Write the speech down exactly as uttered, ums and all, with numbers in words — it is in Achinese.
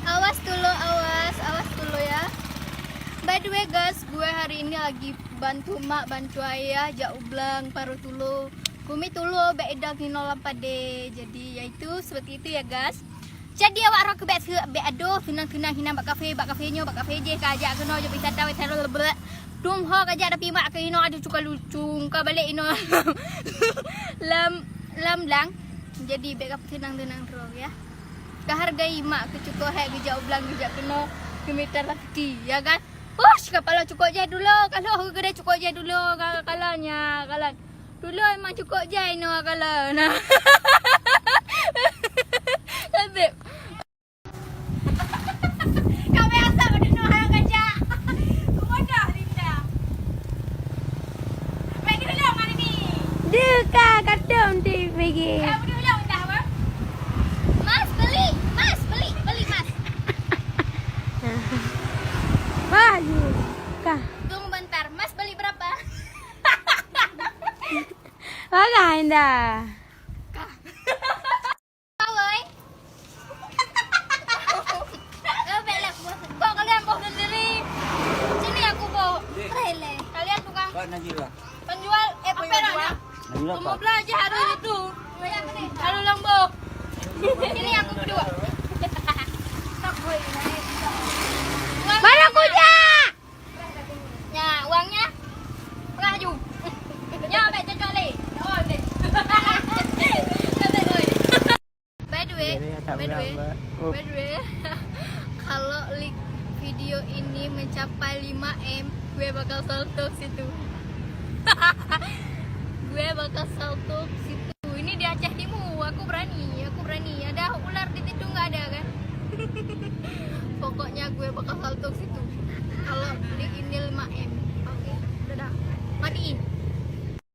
Awas tulo, awas, awas tulo ya. By the way guys, gue hari ini lagi bantu mak, bantu ayah jak u blang, paru tulo. Kumi tulo bèk idong inoe lam padé. Jadi yaitu seperti itu ya guys. Jadi awak roh keu bèk seuek, bèk adoh, tunang-tunang hinan bak kafe, bak kafe nyoe, bak kafe jih ka jak keunoe, jeuet wisata, wisata, leubeh. Dum ho ka jak tapi mak keu inoe adoh cuka lucung, ka balek inoe lam, lam blang. Jadi bèk ka tunang-tunang roh ya. Ka hargai mak keu cuko hek geujak u blang geujak keunoe keu mita rezeki, ya kan? Ush, kapala cuko jai dulo, kalau aku kena cuko jai dulo, ka-, kalon ya, kalon. Dulo emang cuko jai no, kalon. Nah. Habis. Kami asal berdua orang kerja. Bodoh Linda. Baik dulu hari ni. Dia ka kadang di P G. Kau dulu dah apa? Mas beli, Mas beli, beli Mas. Wah, you. Kah. Tunggu bentar, Mas beli berapa? Wah, Indah. Kah. Oi. Kau bela boh. Kok kalian boh sendiri? Sini aku boh. Rele. Kalian tukang Kak Najila. Penjual, eh, apa penjual? Najila, Pak. Pemuda aja harus itu. Lalu lombo. Ini aku berdua. Mana kuda? Ya, uangnya? Pengah ju. Ya, baik cocok leh. Oh, leh. By the way, by the way, by the way, kalau like video ini mencapai lima M, gue bakal salto situ. Gue bakal salto situ. Ini di Aceh Timur, aku berani, aku berani. Ada ular di situ nggak ada kan? Pokoknya gue bakal salto situ. Kalau like ini lima M.